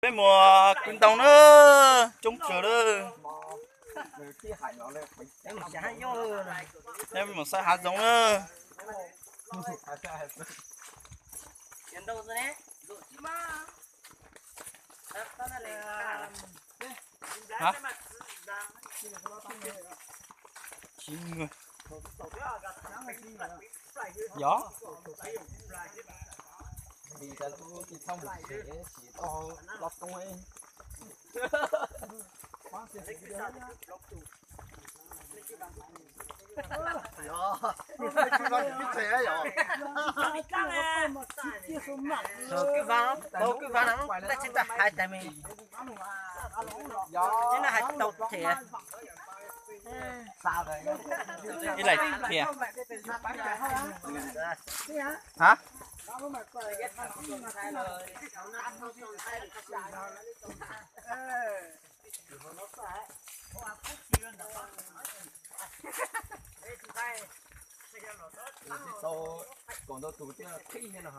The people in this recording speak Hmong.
Peb mus kwv ntoo na, coob kawg na. Peb mus saib hav zoov na. Yog. Kwj Vaj, kwj vaj no, tab sis tau hais tias me, no hais tsis tau thiab. Ib laim thiab. Ha? Tau kaum ntau tus thiaj qhib no.